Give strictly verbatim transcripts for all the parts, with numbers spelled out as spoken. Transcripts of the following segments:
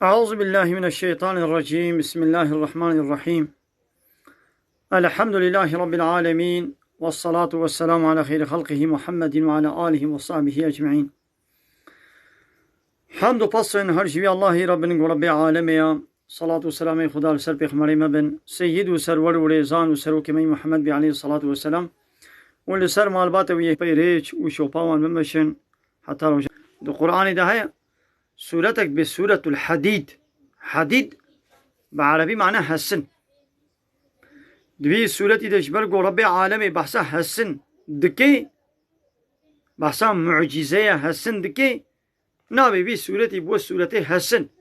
أعوذ بالله من الشيطان الرجيم. بسم الله الرحمن الرحيم. الحمد لله رب العالمين. والصلاة والسلام على خير خلقه محمد وعلى آله وصحبه أجمعين. Hamd û pes ên her ji wî Allahî re bin ku Rebbê alemê ya. Salat û selamê Xuda li ser pêxemberê me bin. Seyyid û serwer û rêzan û serokê me Muhammed bî aleyhi salatu ve selam. Û li ser malbatê wî yê pey rêç û şopa wan bimeşin. Heta roja. Di Qur'anê de heye. Sûretek bi Sûretul Hadîd. Hadîd bi erebî mane hesin. Di vî sûretî de ji ber ku Rebbê alemê behsa hesin dike, behsa mucîzeya hesin dike, navê vî sûretî bû sûretê hesin.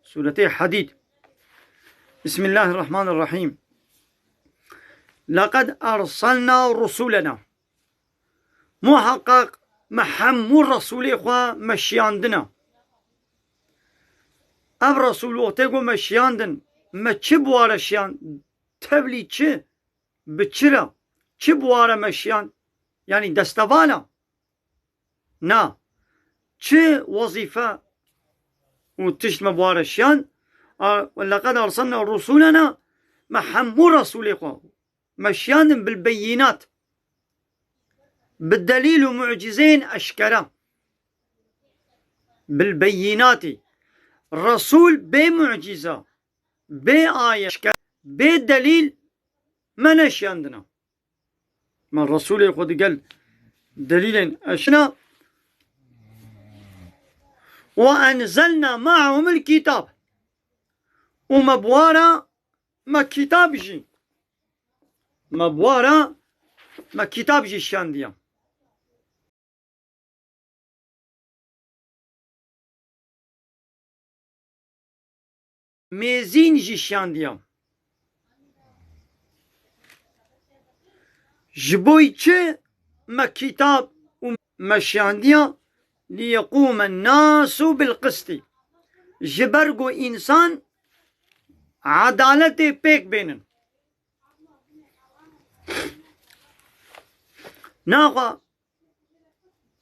Sûretê Hadîd. Bismillahirrahmanirrahîm. Leqed erselna rusulena. Muheqeq me hemû Resûlê xwe me şiyandine. Ev Resûl wextê ku me şiyandin, me çi bi wa re şiyand? Tevlî çi? Bi çi re? Çi bi wa re me şiyand? Yanî destevala? Na. Çi wezîfe û tişt me bi wa re şiyand? A, leqed erselna rusulena, me hemû Resûlê xwe me şiyandin bil beyînat. Bi delîl û mucîzeyên eşkera. Bil beyînatî. Resûl bê mucîza, bê ayet, eşkera, bê delîl me neşiyandina. Me Resûlê xwe digel delîlên eşkera. Ve enzelna ma'ahumul kitab. Û me bi wa re me kitab jî Me bi wa re me kitab jî şiyandiye. Mêzîn jî şiyandiye. Ji bo çi me kitab û me şiyandiye? Liyekûme nasu bil qistî. Ji ber ku însan edaletê pêk bênin. Naxwe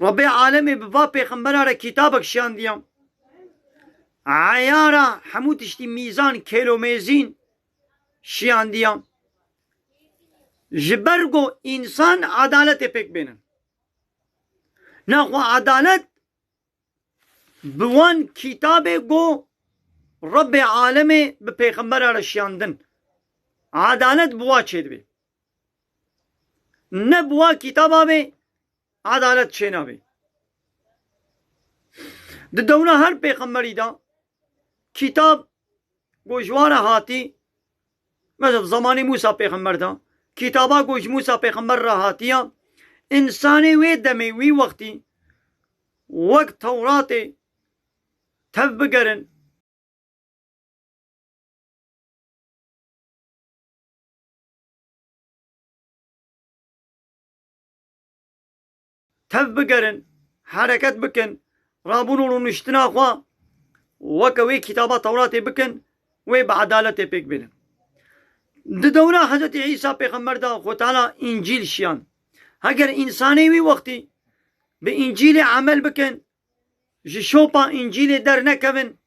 Rebê alemê bi va pêxembera re kitabek şiyandiya. Eyara hemû tiştî mîzan, kêlo mêzîn şiyandiya. Ji ber ku însan edaletê pêk bênin. Naxwe edalet bi wan kitabê ku Rebbê alemê bi pêxembera re şiyandin. Edalet bi wa çêdibe. Ne bi wa kitaba be, edalet çênabe. Di dewna her pêxemberî de kitab ku ji wan re hatî, mesela zemanê Mûsa pêxember de, kitaba ku ji Mûsa pêxember re hatiye, însanê wê demê wî wextî wek Tewratê tev bigerin, tev bigerin, hereket bikin, rabûn û rûniştina xwe weke wê kitaba Tewratê bikin, wê bi edaletê pêk bênin. Di dewra Hezretî Îsa pêxember de Xwe Teala Încîl şiyan. Heger însanê wî wextî bi Încîlê emel bikin, ji şopa Încîlê dernekevin,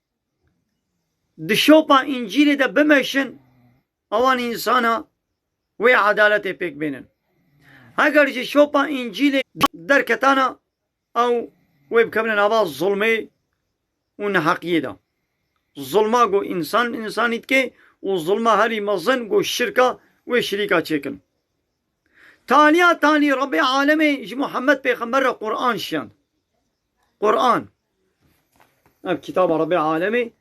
di şopa Încîlê de bimeşin, ewan însana wê edaletê pêk bênin. Heger ji şopa Încîlê derketana, ew wê bikevine nava zulmê û neheqiyê de. Zulma ku însan însanî dike û zulma herî mezin ku şirka wê şirîka çêkin. Taliya talî Rebbê alemê ji Muhammed pêxember re Qur'an şiyan. Qur'an. Ev kitaba Rebbê alemê,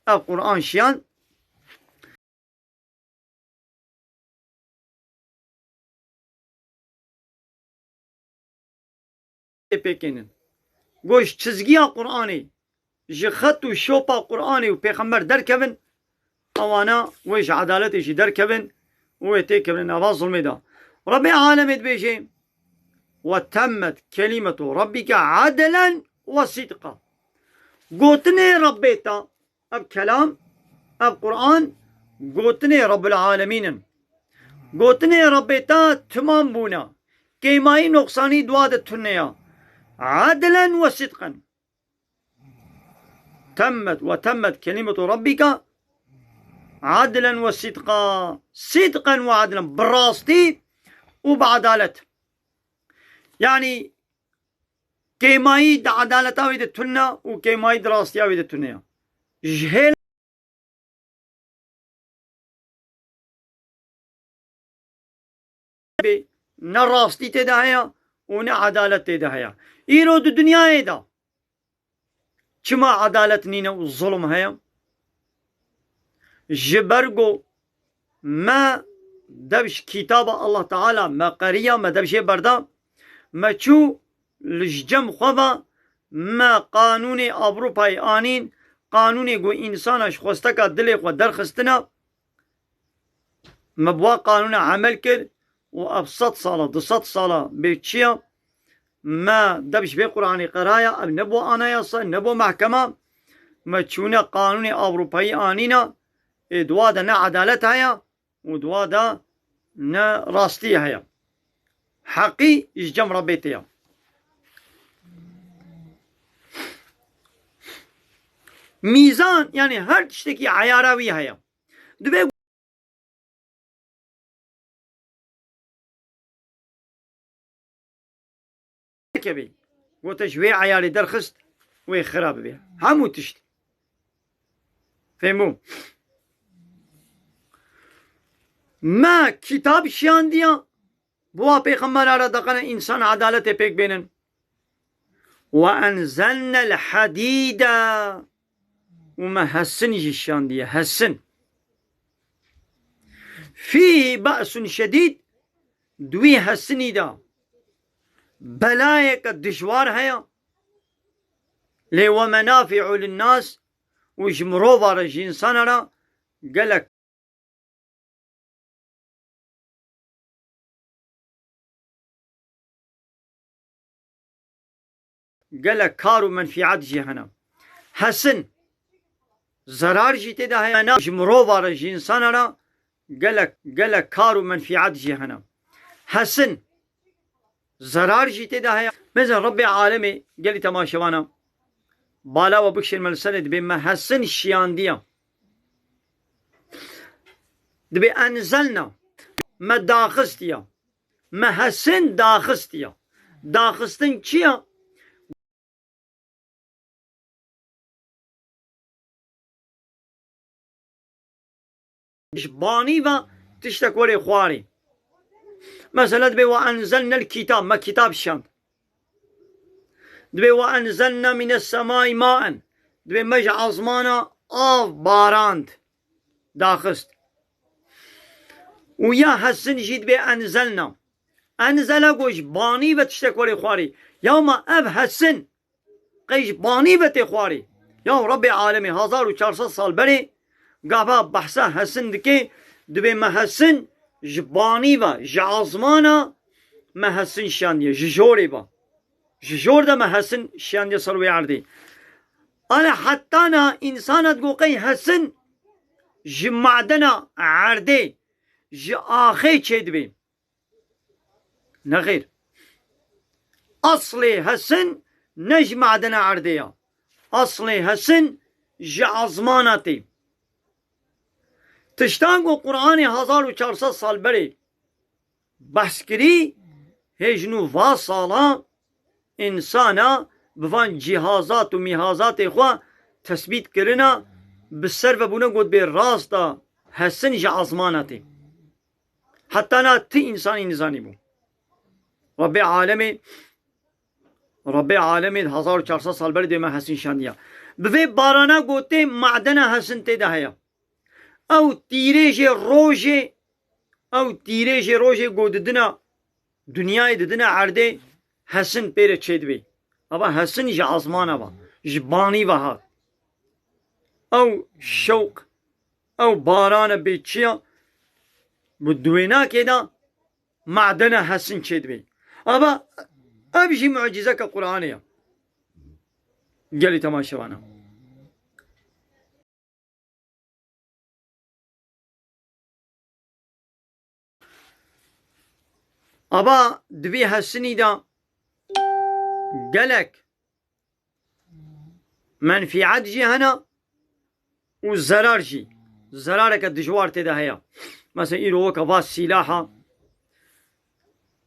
ev Qur'an şiyan. Pêkênin. Goş çizgiya Qur'anê ji xet û şopa Qur'anê û pêxember derkevin, ewana wê ji edaletê jî derkevin û wê têkevin nava zulmê de. Rebbê alemê dibêje, "Ve temmet kelimetu rabbike adlen ve sidqa." Gotinê Rebbê te, ev kelam, ev Qur'an, gotinê Rebbul Alemîn in. Gotinê Rebbê te timam bûne. Kêmayî noqsanî dua de tune ya. Adlen ve sidqen. temmet ve temmet kelimatu rabbika adlen ve sidqa. Sidqen ve adlen. Bi rastî û bi edalet. Yanî kêmayî di edaleta wî de tune û kêmayî di rastiya wî de tune ya. Ji hêl bê ne rastî tê de heye û ne edalet tê de heye. Îro di dinyayê de çima edalet nîne û zulm heye? Ji ber ku me dev ji kitaba Allah Teala me qeriya, me dev jê berda, me çû li ji cem xwe ve me qanûnê Ewropayê anîn, qanûnê ku însana ji xwesteka dilê xwe derxistine, me bi wa qanûna emel kir û ev sed sala, du sed sala bê çi ya, me dev ji vê Qur'anê qeraya, ev ne bo anayasa, ne bo mehkema, me çûne qanûnê Ewropayî anîna, ê di wa de ne edalet heye û di wa de ne rastî heye. Heqî ji cem Rebbê tê ya. Mîzan, yanî her tiştekî eyara wî heye. Divê kevê. Gote ji wê eyarê derxist, wê xira bibe. Hemû tişt. Fehmû? Me kitab şiyandiya, bi wa pêxembera re deqene însan edaletê pêk bênin. Ve enzelnel hadîde. Û me hesin jî şandiye. Hesin. Fîhî be'sun şedîd. Di wî hesinî de belayeke dijwar heye. Lê ve menafi'u linnas û ji mirova re, ji însana re gelek gelek kar û menfîat jî hene. Hesin, zerar jî tê de heye. Na ji mirova re, ji însana re gelek, gelek kar û menfîat jî hene. Hesin, zerar jî tê de heye. Mesela Rebbê Alemê, gelî temaşevana, bala we bikişên me li serê, dibê me hesin şiyandiya. Dibê enzelna, me daxistiya. Me hesin daxistiya. Daxistin çi ya? Ji banî ve tiştek werê xwarê. Mesela dibê we enzelnel kitab, me kitab şand. Dibê we enzelna mines semai maen. Dibê me ji azmana av barand, daxist. Û ya hesin jî dibê enzelna. Enzele ku ji banî ve tiştek werê xwarê. Ya ma ev hesin qey ji banî ve tê xwarê. Ya Rebbê Alemê, hazar û çar sed sal berê gava behsa hesin dike, dibê me hesin ji banî ve, ji azmana me hesin şiyandiye, ji jorê ve. Ji jor de me hesin şiyandiye ser wê erdê. Ale heta na însana digo qey hesin ji madena erdê, ji axê çêdibê. Nexêr. Aslê hesin ne ji madena erdê ya. Aslê hesin ji azmana tê. Tiştan ku Qur'anê hazar û çar sed sal berê behs kirî, hê ji nû va sala însana bi van cîhazat û mîhazatê xwe tesbît kirina, bi ser ve bûne got bê rast a hesin ji azmana tê. Heta na ti însanî nizanîbû. Rebbê Alemê, Rebbê Alemê di hazar û çar sed sal berê dê me hesin şandiya. Bi vê barana gotê madena hesin tê de heye. Ew tîrêjê rojê, ew tîrêjê rojê ku didina dinyayê, didina erdê, hesin pê re çêdibê. Ava hesin ji azmana va, ji banî ve hat. Ew şewq, ew barana bê çiya, bi duwênakê de madena hesin çêdibê. Ava ev jî mucîzeke Qur'anê ya. Gelî temaşevana. Ava di vî hesinî de gelek Menfîet jî hene û zerar jî. Zerareke dijwar tê de heye. Mesela îro weke va sîlaha.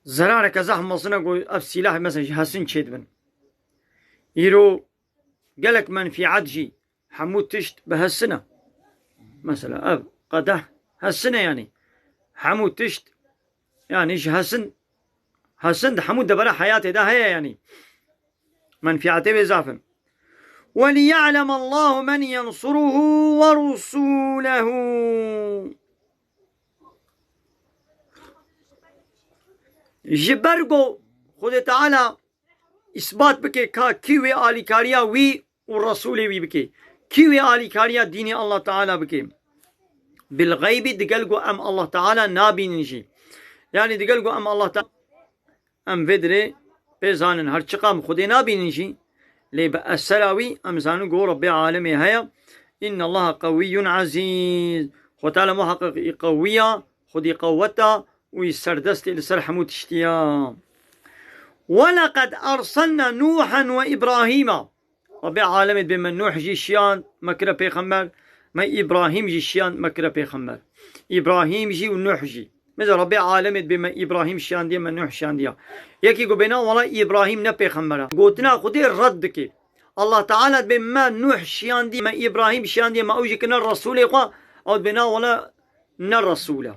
Zerareke zehf mezin e ku ev sîlah mesela ji hesin çêdibin. Îro gelek menfîet jî, hemû tişt bi hesin e. Mesela ev qedeh hesin e yanî. Hemû tişt yanî ji hesin, hesin di hemû devera heyatê de heye yanî. Menfîetê wê zaf in. وَلِيَعْلَمَ اللّٰهُ مَنْ يَنْصُرُهُ وَرُسُولَهُ. Ji ber ku Xwedê Teala îsbat bike ka kî wê alîkariya wî û Resûlê wî bike. Kî wê alîkariya dînê Allah Teala bike. Bil xeybî digel ku em Allah Teala nabînin jî. Yanî digel ku em Allah Teala, em vê dirê pê zanin her çiqa em Xwedê nabînin jî. Lê bi esera wî em zanin ku Rebbê alemê heye. İnne Allaha qewiyyun azîz. Xwe Teala muheqeq î qewî ya, Xwedî qeweta û î serdestê li ser hemû tiştî ya. وَلَقَدْ أَرْسَلْنَا نُوحًا وَإِبْرَاهِيمَ. Rebê alemê dibê me Nuh jî şiyand, me kire pêxember, me Îbrahîm jî şiyand, me kire pêxember. Îbrahîm jî û Nuh jî. Mesela Rebê alemê dibê me Îbrahîm şiyandiye, me Nuh şiyandiye. Yekî ku bêna wela Îbrahîm ne pêxember e. Gotina Xwedê red dike. Allah Teala dibê me Nuh şiyandiye, me Îbrahîm şiyandiye, me ew jî kirine Resûlê xwe, ew dibêna wela ne Resûl e.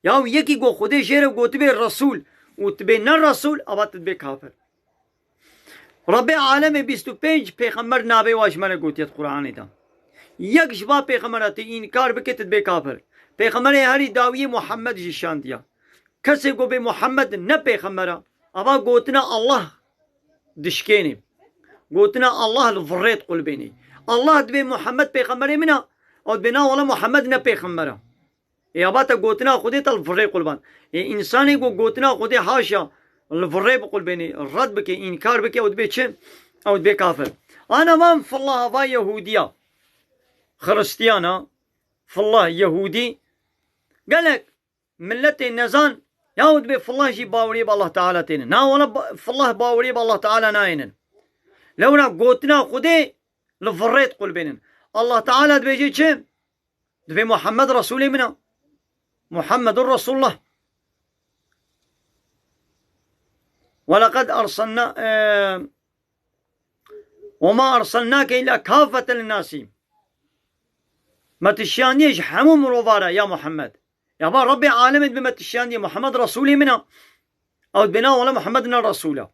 Ya yekî ku Xwedê jê re gotibê Resûl û tu bê ne Resûl, ava tu dibê kafir. Rebê alemê bîst û pênc pêxember navê wa ji me re gotiye di Quranê de. Yek ji va pêxembera tu înkar bike, tu dibê kafir. Pêxemberê herî dawiyê Muhammed jî şandiya. Kesê ku bê Muhammed ne pêxembera, ava gotina Allah dişkênê. Gotina Allah li virê diqulbênê. Allah dibê Muhammed pêxemberê min e, ew dibê na wela Muhammed ne pêxembera. Ê ava te gotina Xwedê te li virê qulban. Ê însanê ku gotina Xwedê haşa li virê biqulbênê, red bike, înkar bike, ew dibê çi? Ew dibê kafir. Ana van fillah va Yehûdiya, Xiristiyana, fillah Yehûdî, gelek miletê nezan, ya ew dibê fillah jî baweriyê bi Allah Teala tênin. Na wela ba-, fillah baweriyê bi Allah Teala nayênin. Lewra gotina Xwedê li virê diqulbênin. Allah Teala dibêje çi? Dibê Muhammed Resûlê min e. Muhammedun Resulullah. وَلَقَدْ أَرْسَلْنَا، e, وَمَا أَرْسَلْنَاكَ إِلَّا كَافَّةً لِلنَّاسِ. Me tu şiyandiye ji hemû mirovara ya Muhammed. Ya va Rebbê alemê dibê me tu şiyandiye Muhammed Resûlê min e. Ew dibê na wela Muhammed ne Resûl e.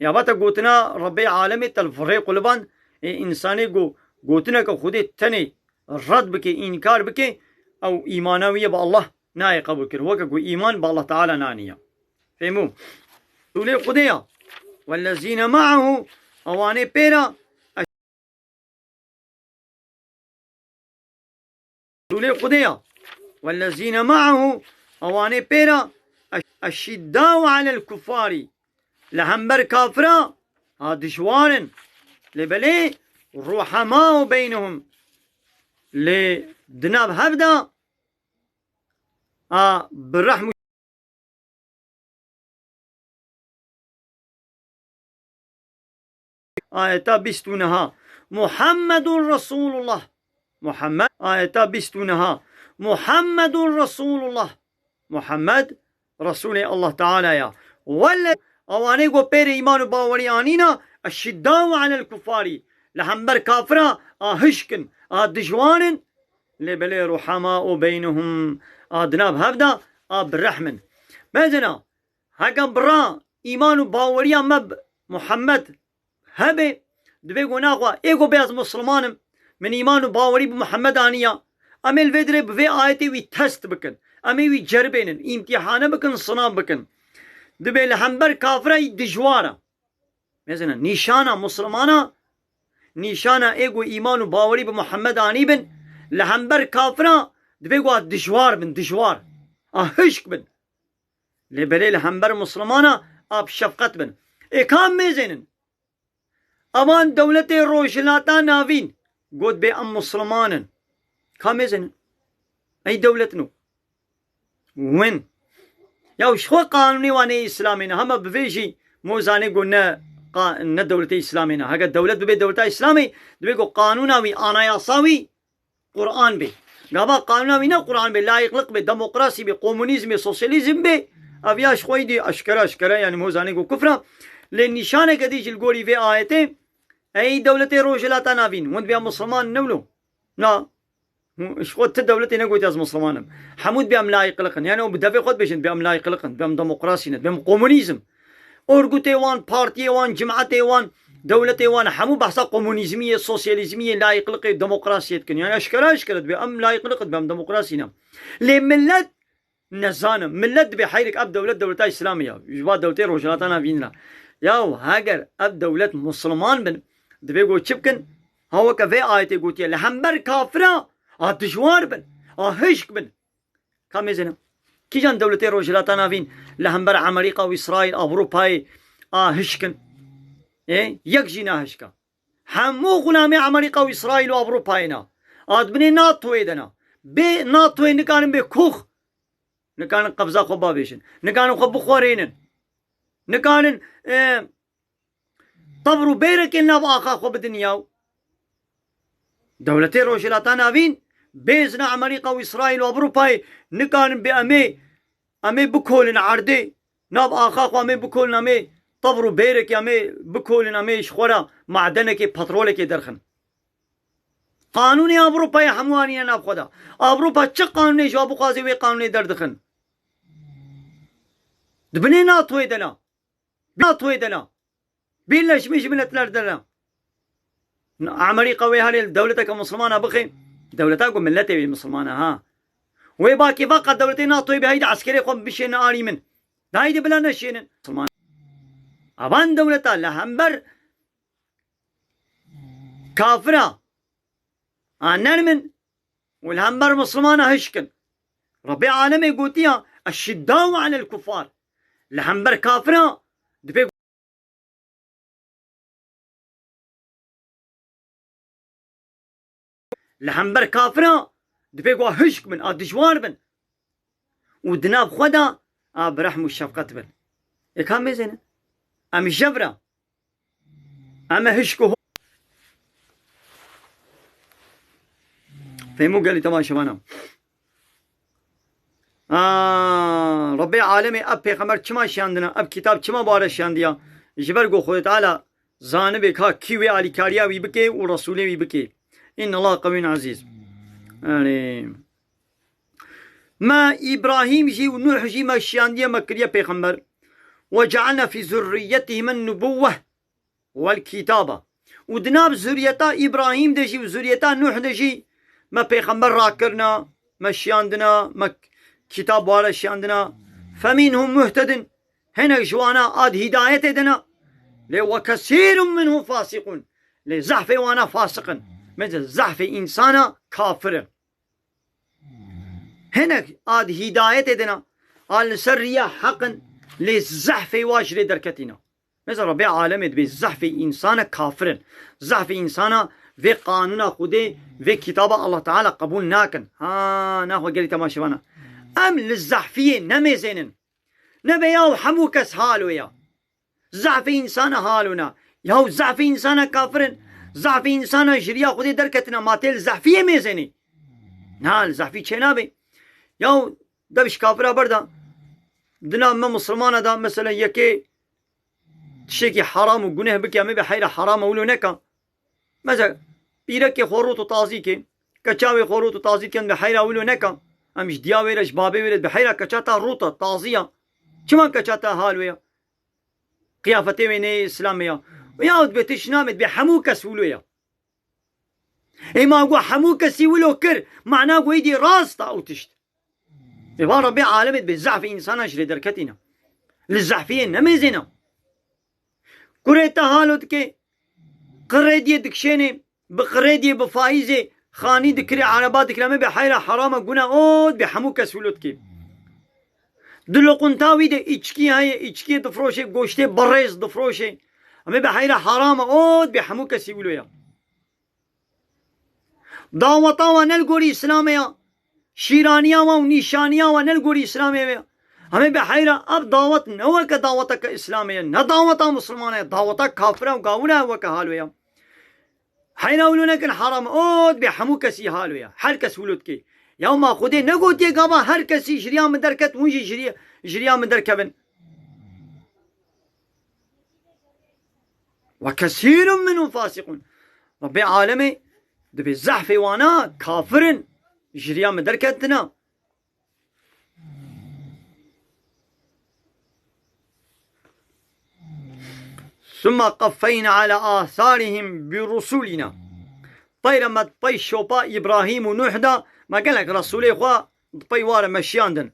Ya va te gotina Rebbê alemê te li virê quliband, ê însanê ku gotineke Xwedê tenê red bike, înkar bike, ew îmana wî ye bi Allah nayê qebûl kir. Weke ku îman bi Allah Teala naniye. Fêmû? Resûlê Xwedê ya. وَالَّذِينَ مَعَهُ, ewanê pê re Resûlê Xwedê ya. وَالَّذِينَ مَعَهُ, ewanê pê re, أَشِدَّاءُ عَلَى الْكُفَّارِ, li hember kafira, ha, dijwar in. Lê belê, رُحَمَاءُ بَيْنَهُمْ, lê di nav hev de, a, bi rehm û Ayeta bîst û neha. Muhammedun Resulullah. Muhammed. Ayeta bîst û neha. Muhammedun Resulullah. Muhammed Resûlê Allah Teala ya. Welle, ewanê ku pêrê îman û bawerî anîna, أَشِدَّاءُ عَلَى الْكُفَّارِ. Li hember kafira, a hişk in, a dijwar in. Lê belê رُحَمَاءُ بَيْنَهُمْ, a di nav hev de, a bi rehm in. Mezina, heke bira îman û baweriya me bi Muhammed hebe, dibê ku naxwe, ê ku bê ez Musliman im, min îman û bawerî bi Muhammed aniya. Em ê li vê dirê bi vê ayetê wî test bikin. Em ê wî ceribênin, îmtîhane bikin, sınav bikin. Dibê li hember kafira wî dijwar e. Mesela nîşana Muslimana, nîşana ê ku îman û bawerî bi Muhammed anî bin, li hember kafira dibê ku a dijwar bin, dijwar. A hişk bin. Lê belê li hember Muslimana a bi şefqet bin. Ê ka em mêzênin? Evan dewletê Rojhilata Navîn got bê em Musliman in. Ka mêzênin? Ey dewlet no. Win. Ya ji xwe qanûnê wan ê Îslamê ne. Hema bi vê jî mozanê got ne qa-, ne dewletê Îslamê ne. Heger dewlet bibe dewleta Îslamê, divê ku qanûna wî, anayasa wî Quran be. Gava qanûna wî ne Quran be, layîqliq be, demokrasî be, komunîzm be, sosyalîzm be, ev ya ji xwe yî dî eşkere eşkere, yanî hozanê ku kufra. Lê nîşaneke dî jî li gorî vê ayetê, ey dewletê Rojhilata Navîn, hûn dibe ya Musulman ne wilo. Na. Hûn ji xwe ti dewletê negotiye ez Musulman im. Hemû dibe em layîqliq in. Yanî ew bi devê xwe dibêjin, dibe em layîqliq in, dibe em demokrasî ne, dibe em komunîzm. Orgutê wan, partiyê wan, cimetê wan, dewletê wan hemû behsa komunîzmiyê, sosyalîzmiyê, layîqliqê, demokrasiyê dikin. Yanî eşkere eşkere dibe em layîqliq in, dibe em demokrasî ne. Lê millet nezan e. Millet dibê heyrik ev dewlet dewleta Îslamê ya. Ji va dewletê Rojhilata Navîn re. Ya heger ev dewlet Musulman bin, divê ku çi bikin? Ha weke vê ayetê gotiye, li hember kafira a dijwar bin, a hişk bin. Ka mêzêne. Kîjan dewletê Rojhilata Navîn li hember Amerîka û Îsraîl, Ewropayê a hişk in? Ê, yek jî na hişk e. Hemû xulamê Amerîka û Îsraîl û Ewropayê ne. A di binê NATOyê de ne. Bê NATOyê nikarin bê kox. Nikarin qebza xwe bavêjin. Nikarin xwe bixwerênin. Nikarin, e, tevr û bêrekên nav axa xwe bidin yaw. Dewletê Rojhilata Navîn, bêzna Amerîka û Îsraîl û Ewropayê nikarin bê em ê, em ê bikolin erdê. Nav axa xwe em ê bikolin, em ê tevr û bêrekê em ê bikolin, em ê ji xwe re madenekê, petrolekê derxin. Qanûnê Ewropayê hemû anîne nav xwe de. Ewropa çi qanûnê ji wa bixwaze wê qanûnê derdixin. Di binê NATOyê de ne. NATOyê de ne. Birleşmiş Milletler de ne. Amerîka wê herê li dewleteke Musulmana bixê. Dewleta ku milletê wê Musulman e, ha. Wê bakê veqa dewletê NATOyê bê, heydi eskerê xwe bişêne arî min. De heydi bila neşênin. Musulman. Avan dewleta li hember kafira a nermin û li hember Musulmana hişk in. Rebbê alemê gotiya, "Eşiddau alel kuffar." Li hember kafira dibê Li hember kafira dibê ku hişk bin, a dijwar bin. Û di nav xwe de a bi rehm û şefqet bin. Ê ka mêzêne. Em jev re. Em e hişk û ho-, Fêmû gelî temaşevana. Aa, Rebbê alemê ev pêxember çima şiyandina, ev kitab çima bare şiyandiya? Ji ber ku Xwedê Teala zanibê ka kî wê alîkariya wî bike û Resûlê wî bike. Inna Allah qewiyun aziz. Yani, me Îbrahîm jî û Nuh jî me şiyandiye, me kiriye pêxember. Ve cealna fî zurriyetihim en-nubuwweh. Wel kitaba. Û di nav zuriyeta Îbrahîm de jî û zuriyeta Nuh de jî me pêxember rakirina, me şiyandina, me kitab ware şiyandina. Feminhum muhtedin. Hinek ji wana ad hidayetê de ne. Lê ve kesîrun minhum fasiqun. Lê zehfê wana fasiq in. Mêze zehfê însana kafir in. Hinek ad hidayetê dina, a li ser riya heq in, lê zehfê wa ji lê derketîna. Mesela Rebbê alemê dibê zehfê însana kafir in. Zehfê însana vê qanûna Xwedê, vê kitaba Allah Teala qebûl nakin. Ha, naxwe gelî temaşevana. Em li zehfiyê nemêzênin. Nebe yaw hemû kes halo ya. Zehfê însana halo na. Yaw zehfê însana kafir in. Zehfê însana ji riya Xwedê derketina. Ma tê li zehfiyê mêzênê. Na, li zehfî çênabe. Yaw dev ji kafira berda. Di nav me misilmana da, mesela yekê tiştekî heram û guneh bike, em ê bi heyra heram e wilo neka. Mesela pîrekê xwe rût û tazî ke, keça wê xwe rût û tazî dikin, bi heyra wilo neka. Em ji diya wê re, ji babê wê re, bi heyra keça ta rût e, tazî ya. Çima keça ta hal wê ya? Qiyafetê wê neyê Îslamê ya. Ya dibê tişt namê, dibê hemû kes wilo ya. Ê ma got hemû kesî wilo kir, mana got êdî rast e ew tişt. Ê va Rebbê alemê dibê zehfê însana ji lê derketîne. Li zehfiyê nemêzêne. Kurê te halo dike, qirêdiyê dikişênê, bi qirêdiyê, bi faîzê, xanî dikirê, ereba dikirê, me bê heyra herama guna ot bê hemû kes wilo dikê. Di loqunta wî de îçkî heye, îçkiyê difroşê, goştê berêz difroşê. Em ê bi heyra herama ot bê hemû kesî wilo ya. Daweta wan ne li gorî Îslamê ya. Şîraniya wan û nîşaniya wan ne li gorî Îslamê ya. Hemê be heyra, ev dawet ne weke daweteke Îslamê ye, ne daweta Misilmane ye, daweta kafira û gawira ye weke hal wê ye. Heyra wilo nekin, haram e, o dibê hemû kesî hal wê ye. Her kes wilo dike. Ya ma Xwedê negotiye gava her kesî ji riya min derket, hûn jî ji riya, ji riya min derkevin. Ve kesîrun minhum fasîkûn. Rebbê alemê dibê zehfê wana kafir in, ji riya min derketina. Sümme qeffeyne ala asarihim bi rusulina. Teyre me di pey şopa Îbrahîm û Nuh de me gelek Resûlê xwe di pey wa re meşiyandin.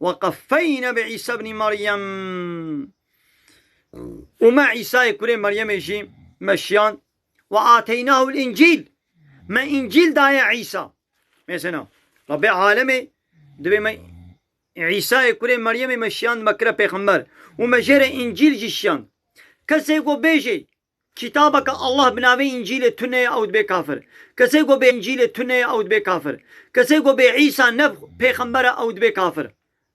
Ve qeffeyne bi Îsa ibnî Meryem. Û me Îsayê kurê Meryemê jî meşiyand. Ve ateynahul Încîl. Me Încîl daye Îsa. Mesela, Rabbê alemê dibê me Îsayê kurê Meryemê me şiyand, me kire pêxember. Û me jê re Încîl jî şiyand. Kesê ku bêjê, kitabeke Allah bi navê Încîlê tune ye, ew dibê kafir. Kesê ku bê Încîlê tune ye, ew dibê kafir. Kesê ku bê Îsa ne pêxember e, ew dibê kafir.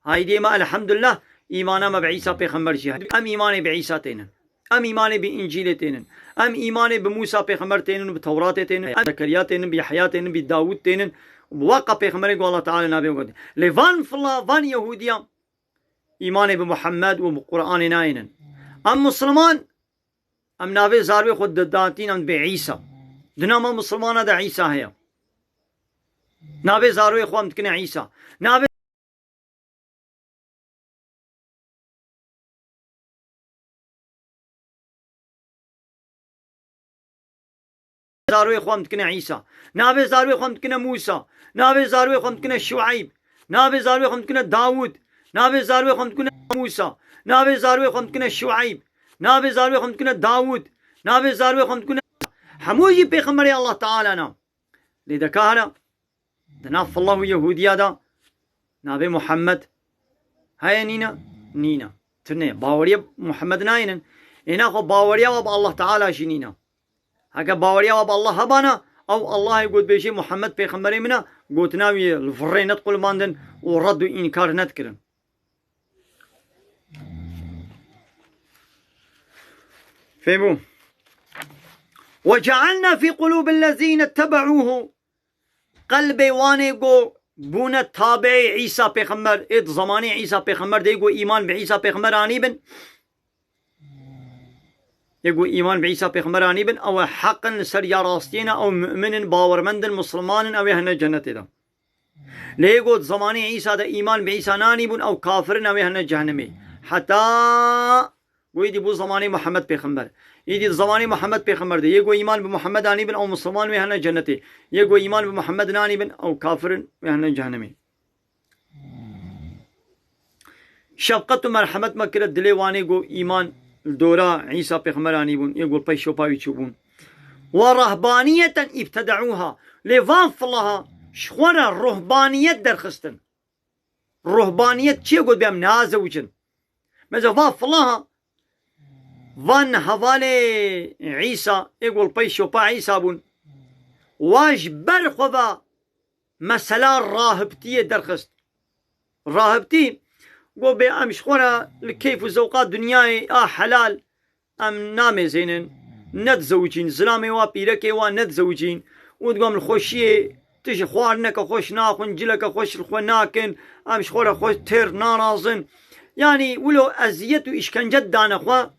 Haydê me, elhamdulillah, îmana me bi Îsa pêxember jî heye. Em îmanê bi Îsa tênin. Em îmanê bi Încîlê tênin. Em îmanê bi Mûsa pêxember tênin û bi Tewratê tênin. Em Zekeriya tênin, bi Yehya tênin, bi Dawûd tênin. Û bi waqa pêxemberê ku Allah Teala navê wê gotin. Lê van fila, van Yehûdiya îmanê bi Muhammed û bi Qur'anê nayênin. Em Musliman, em navê zarwê xwe didatîn, em dibê Îsa. Di nama Muslimana de Îsa heye. Navê zarwê xwe em dikine Îsa. Navê zarwê xwe em dikine Îsa. Navê zarwê xwe em dikine Mûsa. Navê zarwê xwe em dikine Şueyb. Navê zarwê xwe em dikine Dawûd. Navê zarwê xwe em dikine Mûsa. Navê zarwê xwe em dikine Şueyb. Navê zarwê xwe em dikine Dawûd. Navê zarwê xwe em dikine, hemû jî pêxemberê Allah Teala ne. Lê deka here, di nav Fillah û Yehûdiya de navê Muhammed heye nîne? Nîne. Tune. Baweriya Muhammed nayênin. Êna xwe baweriya we bi Allah Teala jî nîne. Heke baweriya we bi Allah hebana, ew Allahê ku dibêjê Muhammed pêxemberê min e, gotina wî li virrê nediqulmandin û red û înkar nedikirin. Fêbû. Ve cealna fî qulûbillezîne tebeûhu. Qelbê wanê ku bûne tabeî Îsa pêxember, ê di zemanê Îsa pêxember de yê ku îman bi Îsa pêxember anîbin. Yê ku îman bi Îsa pêxember anîbin, ew ê heq in, li ser ya rastiyê ne, ew mu'min in, bawermend in, misilman in, ew ê hene cennetê de. Lê yê ku di zemanê Îsa de îman bi Îsa nanîbûn, ew kafir in, ew ê hene cehennemê. Heta ku êdî bû zemanê Muhammed pêxember. Êdî di zemanê Muhammed pêxember de yê ku îman bi Muhammed anîbin, ew misilman wê hene cennetê. Yê ku îman bi Muhammed nanîbin, ew kafir in, wê hene cehennemê. Şefqet û merhemet me kire dilê wanê ku îman li dora Îsa pêxember anîbûn, yê ku li pey şopa wî çûbûn. Ve rahbaniyeten îbtedeûha. Lê van filaha ji xwe re ruhbaniyet derxistin. Ruhbaniyet çi ye ku dibê em nazewicin? Mesela va filaha, van hevalê Îsa, ê ku li pey şopa Îsa bûn. Wa ji ber xwe ve mesela rahibtiyê derxist. Rahibtî, got bê em ji xwe re li keyf û zewqa dinyayê a helal em namêzênin, nedizewicîn, zilamê wa, pîrekê wa nedizewicîn û digot em li xweşiyê tişt xwarineke xweş naxwin, cileke xweş li xwe nakin, em ji xwe re xwe têr narazin. Yanî wilo eziyet û îşkence dane xwe,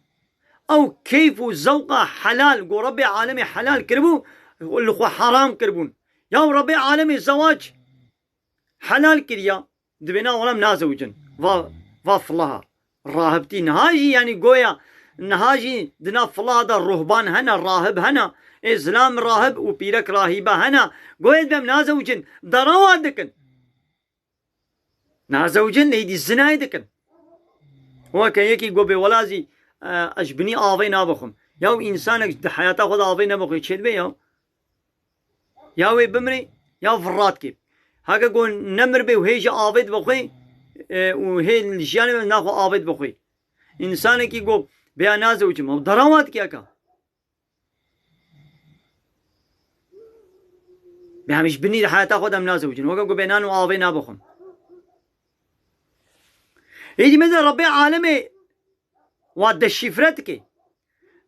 ew keyf û zewqa helal, ku Rebbê alemê helal kiribû, li xwe heram kiribûn. Ya Rebbê alemê zewac helal kiriya, dibê na wela em nazewicin. Va, va filaha. Rahibtî niha jî, yanî goya niha jî di nav filaha de ruhban hene, rahib hene. Ê zilam rahib û pîrek rahîbe hene. Goya dibê em nazewicin. Derawa dikin. Nazewicin êdî zinayê dikin. Weke yekî got bê wela zî, e, ez ji binî avê nabixwim. Ya û însanek di heyata xwe de avê nebixwê çê dibe ya? Ya wê bimirê, ya virrat kê. Heke got nemiribê û hê ji avê dibixwê, e, û hê li jiyanê ve naxwe avê dibixwê. Însanekî got bêya nazewicim, ew derawa dike eka. Bê em ji binî di heyata xwe de em nazewicin. Weke ku bê nan û avê nabixwin. Êdî me de Rebbê alemê wa deşîfre dike.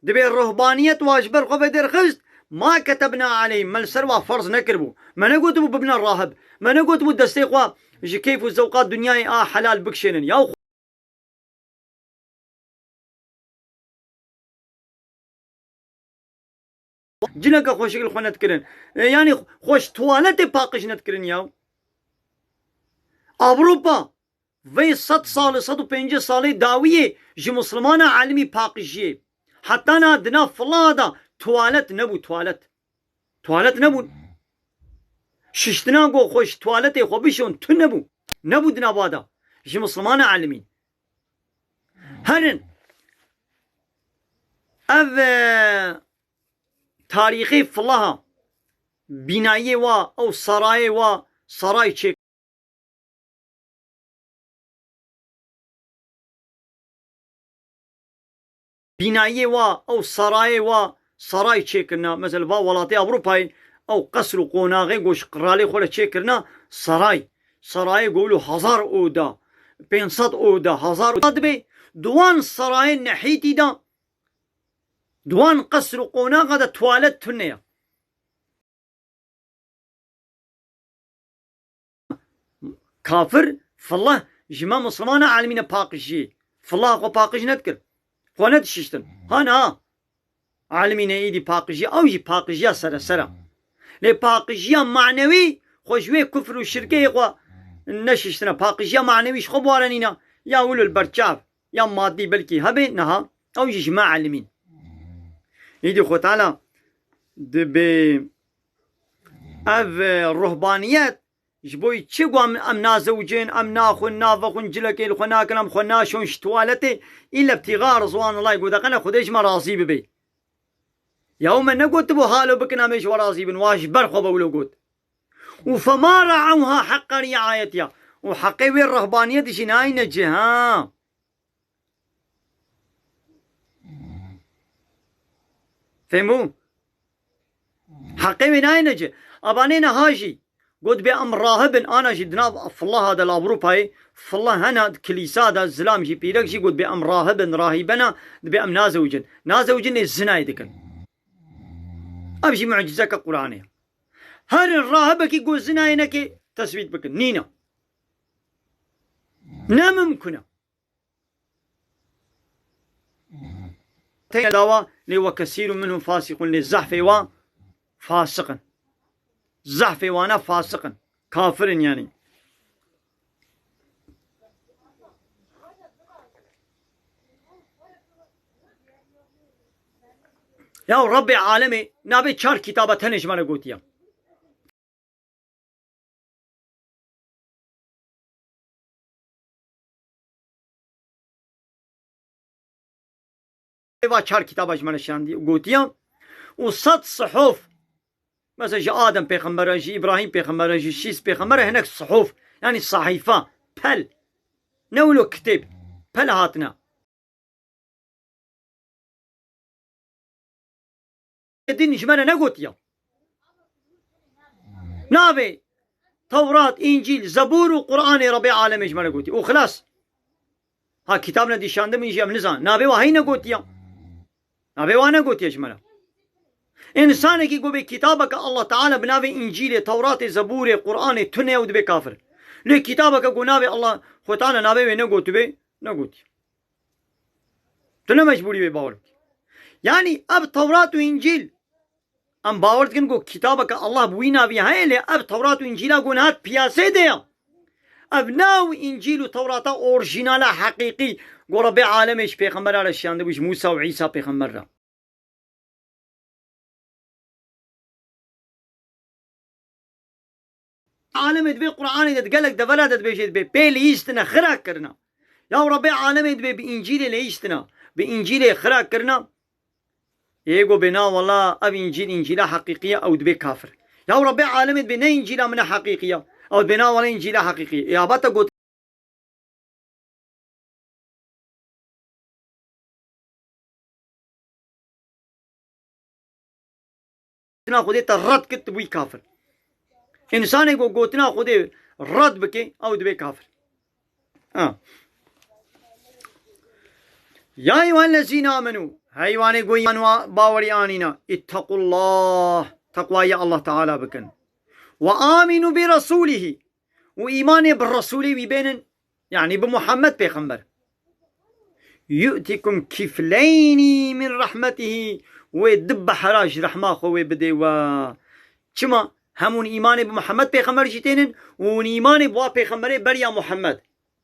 Dibê ruhbaniyet wa ji ber xwe ve derxist, ma ketebna aleyhim, me li ser wa ferz nekiribû. Me negotibû bibine rahib. Me negotibû destê xwe ji keyf û zewqa dinyayê a helal bikişênin. Ya cineke xweşik li xwe nedikirin. E, yanî xwe ji tuwaletê paqij nedikirin ya. Ewropa vê sed salê, sed û pêncî salê dawiyê ji Muslimana elimî paqijiyê. Heta niha di nav fila de tuwalet nebû, tuwalet. Tuwalet nebûn. Şiştina ku xwe ji tuwaletê xwe bişon tu nebû. Nebû di nava de. Ji Muslimana elimîn. Herin. Ev, e, tarîxê filaha. Bînayê wa, ew sarayê wa, saray çêk. Bînayê wa, ew sarayê wa, saray çêkirina. Mesela va welatê Ewropayê, ew qesr û qonaxê ku ji qiralê xwe re çêkirina, saray. Sarayê ku wilo hezar oda, pênc sed oda, hezar oda dibe, di wan sarayên nehîtî de, di wan qesr û qonaxa de tuwalet tune ye. Kafir, fillah, ji me Muslimana elimîne paqijî. Fillah xwe paqij nedikir. Xwe nedişiştin. Ha niha. Elimîne êdî paqijî, ew jî paqijiya seresera. Lê paqijiya manewî xwe ji wê kufr û şirkê xwe neşiştine. Paqijiya manewî ji xwe biwarenîne. Ya wilo li ber çav, ya madî belkî hebe, niha. Ew jî ji me elimîn. Êdî Xwe Teala dibê ev, e, ruhbaniyet Ji bo çi ku em, em nazewicin, em naxwin, navexwin, cilekê li xwe nakin, em xwe naşon ji tuwaletê, îlle btîxa rizwanillah, gote qene Xwedê ji me razî bibe. Ya me negotibû halo bikin em ê ji we razî bin, wa ji ber xwe be wilo got. Û fema re'ewha heqqa riayetiha. Û heqê wê rehbaniyetî jî nayne cih, ha. Fêm bû? Heqê wê nayêne cih. Abanê niha jî got bê em rahibin, ana jî di nav filaha de li Ewropayê, fila hene di kilîsa de, zilam jî pîrek jî got bê em rahibin, rahîbena, dibê em nazewicin. Nazewicin lê zinayê dikin. Ev jî mucizeke Qur'anê ye. Her rahibekî got zinayê neke tesbît bikin. Nîne. Ne mimkun e. Teyne dawa lê we kesîrun minhum fasîqun, lê zehfê wan fasiq in. Zehfê wana fasiq in. Kafir in yanî. Ya Rebbê alemê navê çar kitaba tenê ji me re gotiye. Eva çar kitaba ji me re şandî û gotiya û sed sihof, mesela ji Adem pêxembere, ji Îbrahîm pêxembere, ji Şîs pêxembere hinek sihof, yanî sahîfa, pel. Ne wilo kitêb, pel hatine. Din ji me re negotiya. Navê Tewrat, Încîl, Zebûr û Qur'anê Rebê alemê ji me re gotiye. Û xilas. Ha, kitab nedîşandimin jî em nizan. Navê wa hey negotiya. Navê wa negotiye ji me re. Însanekî ku bê kitabeke Allah Teala bi navê Încîlê, Tewratê, Zebûrê, Qur'anê tune ye û dibe kafir. Lê kitabeke ku navê Allah, Xwe Teala navê wê negotibê, negotiye. Tu ne mecbûrî wê bawer bikî. Yanî ev Tewrat û Încîl, em bawer dikin ku kitabeke Allah bi wî navî heye, lê ev Tewrat û Încîla ku niha di piyasê de ye. Ev ne ew Încîl û Tewrata orjînala heqîqî ku Rebê alemê ji pêxembera re şiyandibû, ji Mûsa û Îsa pêxember re. Alemê di vê Qur'anê de, di gelek devera de dibêje, dibê pê lihîstine, xira kirine. Ya Rebê alemê dibê bi Încîlê lihîstine, bi Încîlê xira kirine. Ê go bê na wela ev Încîl, Încîla heqîqî ye, ew dibê kafir. Ya Rebê alemê dibê ne Încîla min e heqîqî ye, ew dibê na wela Încîla heqîqî ye. Ê aba te got gotina Xwedê te red kir, tu bûyî kafir. Însanê ku gotina Xwedê red bike, ew dibe kafir. Ha. Ya eyyuhellezîne amenû, hey wanê ku îman û bawerî anîna, ittaqullah, teqwayê Allah Teala bikin. Ve amînû bi resûlihî, û îmanê bi Resûlê wî bênin, yanî bi Muhammed pêxember. Yu'tikum kifleynî min rahmetihî, wê du behra ji rehma xwe wê bidê we. Çima? Hem hûn îmanê bi Muhammed pêxember jî tênin û hûn îmanê bi wa pêxemberê beriya Muhammed.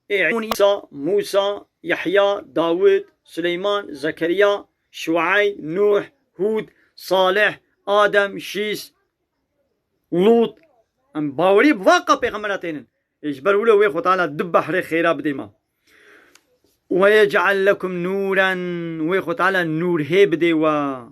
Ê, hûn Îsa, Mûsa, Yehya, Dawid, Suleyman, Zekeriya, Şueyb, Nûh, Hûd, Salih, Adem, Şîs, Lût. Em bawerî bi va ka pêxembera tênin. Ê, ji ber wilo wê Xwe Teala du behrê xêra bidê me. Ve yec'el lekum nûren, wê Xwe Teala nûr hê bidê we.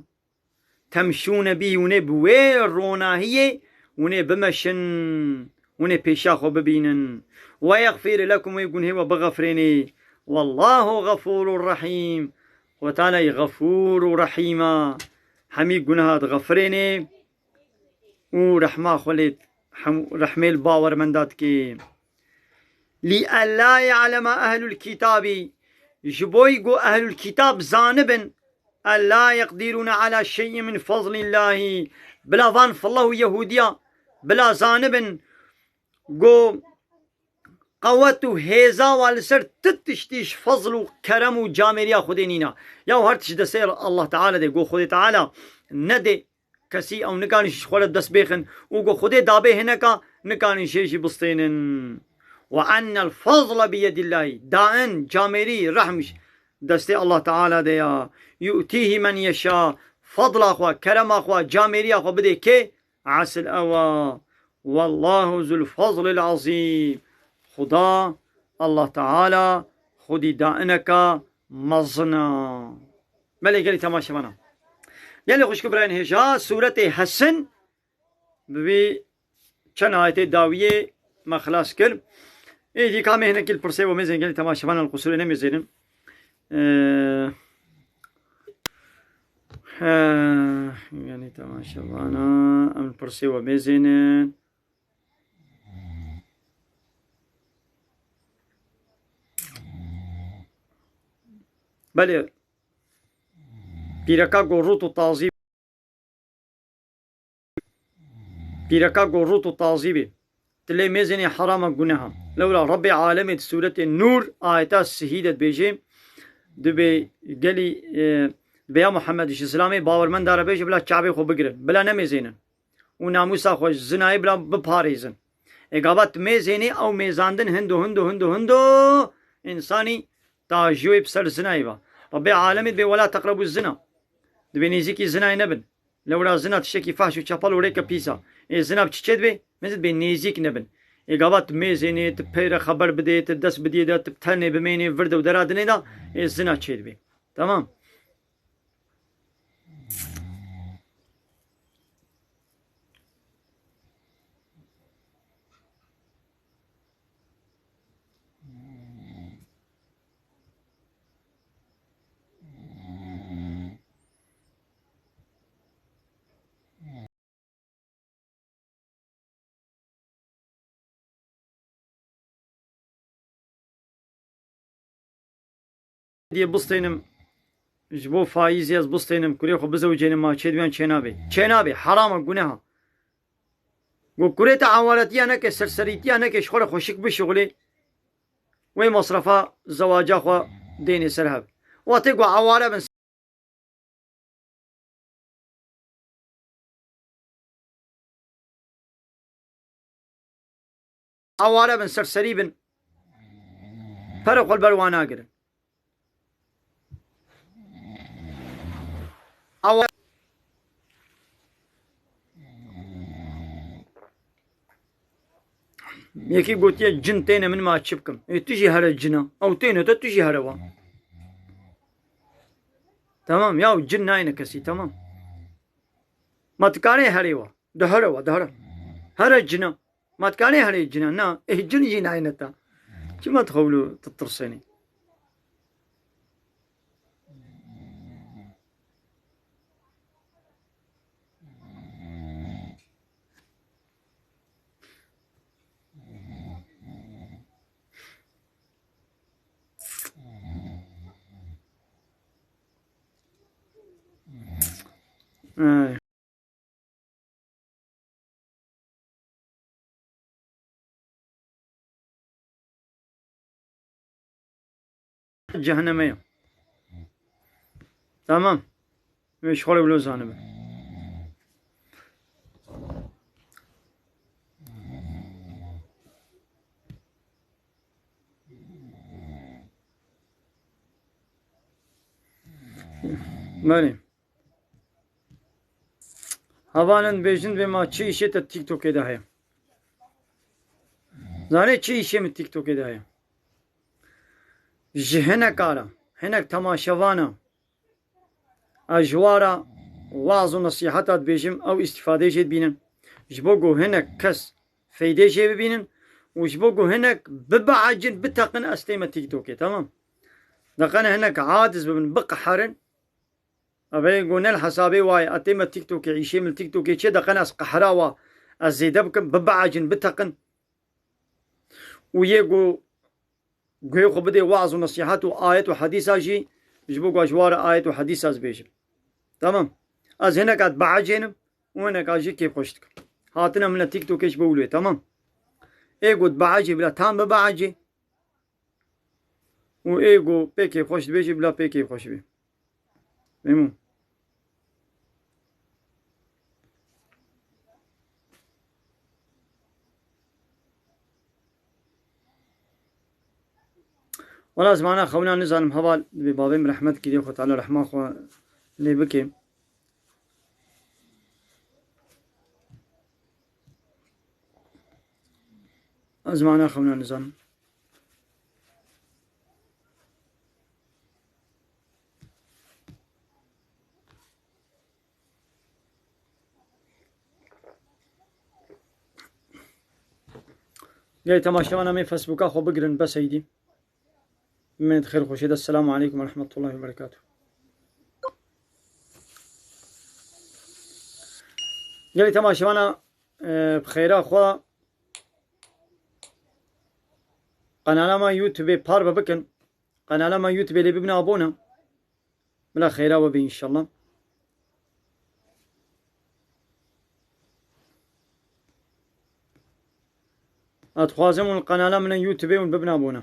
Temşûne bî, hûn ê bi wê ronahiyê hûn ê bimeşin, hûn ê pêşiya xwe bibînin. Ve yexfir lekum, wê gunhê we bixefrênê. Wallahu xefûrur rehîm. Xwe Teala yê xefûr û rehîm e. Hemî gunaha dixefirênê û rehma xwe lê hem, rehmê li bawermenda dikê. Li ella ya'lema ehlul kitabî, ji bo ku ehlul kitab zanibin, ella yeqdirûne ala şey'in min fezlillahî, bila van fillah û Yehûdiya, bila zanibin ku qewet û hêza wa li ser ti tiştî ji fezl û kerem û camêriya Xwedê nîna. Ya her tişt destê Allah Teala de, ku Xwedê Teala nedê kesî, ew nikarin ji xwe re dest bêxin û ku Xwedê dabê hineka, nikarin jê jî bistênin. Ve ennel fezle biyedillahî. Dain, camêrî, rehm ji destê Allah Teala de ya. Yu'tîhî men yeşa. Fezla xwe, kerema xwe, camêriya xwe bidê kê? Esil ew e. Wallahu zul fezlil azîm. Xuda, Allah Teala, xwedî daineka mezin e. Belê gelî temaşevana. Gelî xwişk û birayên hêja, sûretê Hesin bi vî çend ayetê dawiyê me xilas kir. Êdî ka me hinekî li pirsê we mêzên gelî temaşevana li qusûrê nemêzênin. Ee, he, gelî temaşevana em li pirsê we mêzênin. Belê, pîreka ku rût û tazî, pîreka ku rût û tazî bê, tu lê mêzênê herama guneha. Lewra Rebbê alemê di sûretê Nûr ayeta sihî de dibêje, dibê gelî, e, dibê ya Muhammed ji zilamê bawermenda re bêje bila çavê xwe bigirin, bila nemêzênin. Û namûsa xwe ji zinayê bila biparêzin. Ê gava tu mêzênê ew mêzandin hindo, hindo, hindo, hindo, însanî tajiyê bi ser zinayê ve. Rebbê alemê dibê wela teqrebû zina. Dibê nêzîkî zinayê nebin. Lewra zina tiştekî fahş û çepel û rêke pîs e. Ê zina bi çi çê dibê? Mêze dibê nêzîk nebin. Ê gava tu mêzênê, tu pê re xeber bidê, tu dest bidiyê de, tu tenê bimênê, vir de û dera dinê de, ê zina çê dibê. Tamam. Diye bistênim, ji bo faîzê ez bistênim, kurê xwe bizewicênim, ma çêdibê yan çênabê. Çênabê, heram e, guneh e. Go kurê te awaretiya neke, serserîtiya neke, ji xwe re xweşik bişuxulê. Wê masrefa zewaca xwe dênê ser hev. Watê ku aware bin, aware bin, serserî bin, pere xwe li ber wan nagirin. Awa-, Yekî gotiye, cin têne min, ma çi bikim? Ê, tu jî here cin e. Ew têne te, tu jî here wa. Tamam, ya cin nayne kesî, tamam. Ma tu karê herê wa. Dihere wa, dihere. Here cin e. Ma tu karê herê cin e. Na, ê cin jî nayne te. Çima tu xwe wilo tu tirsênî? Ay. Cehenneme ye. Tamam. Wê ji xwe re wilo zanibe. Belê. Hevalên dibêjin, bê ma çi îşê te TikTokê de heye? Zanê çi îşê min TikTokê de heye? Ji hineka re, hinek temaşevana, ez ji wa re waz û nesîheta dibêjim, ew îstîfadê jê dibînin. Ji bo ku hinek kes feydê jê bibînin û ji bo ku hinek bibeecin, biteqin, ez tême TikTokê, temam? Deqene hinek aciz bibin, biqeherin. Evê ku ne li hesabê wa ye, ez tême TikTokê, îşê min TikTokê çi ye, deqene ez qehra wa, ez zêde bikim, bibeecin, biteqin. Û yê ku guhê xwe bidê waz û nesîhet û ayet û hedîsa jî, ji bo ku ez ji wa re ayet û hedîsa ez bêjim. Tamam. Ez hineka dibeecênim û hineka jî kêfxweş dikim. Hatine min li TikTokê ji bo wilo ye, tamam. Ê ku dibeecê bila tam bibeecê. Û ê ku pê kêfxweş dibêjê, bila pê kêfxweş bê. Memnûn. Wela zimana xewna nizanim, heval, dibê bavê min rehmet kirî, Xwe Teala rehma xwe lê bike. Ez mana xewna nizanim. Gelê temaşevana me Facebooka xwe bigirin, bes eydî. Min xêr xweşê de. Selamu aleykum ve rahmetullahi ve berekatuhu. Gelê temaşevana, e, bi xêra xwe qenala me YouTubeê parve bikin. Qenala me YouTubeê lê bibin abone. Bila xêra we bê înşallah. Ez dixwazim hûn qenala min ên YouTubeê hûn bibin abone.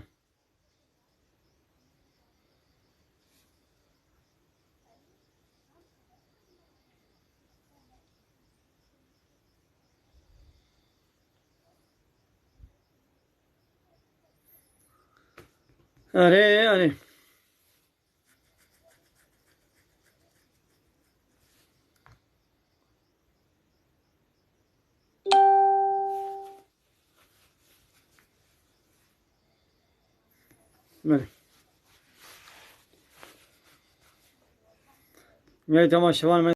Erê, erê. Belê. Belê, temaşevan me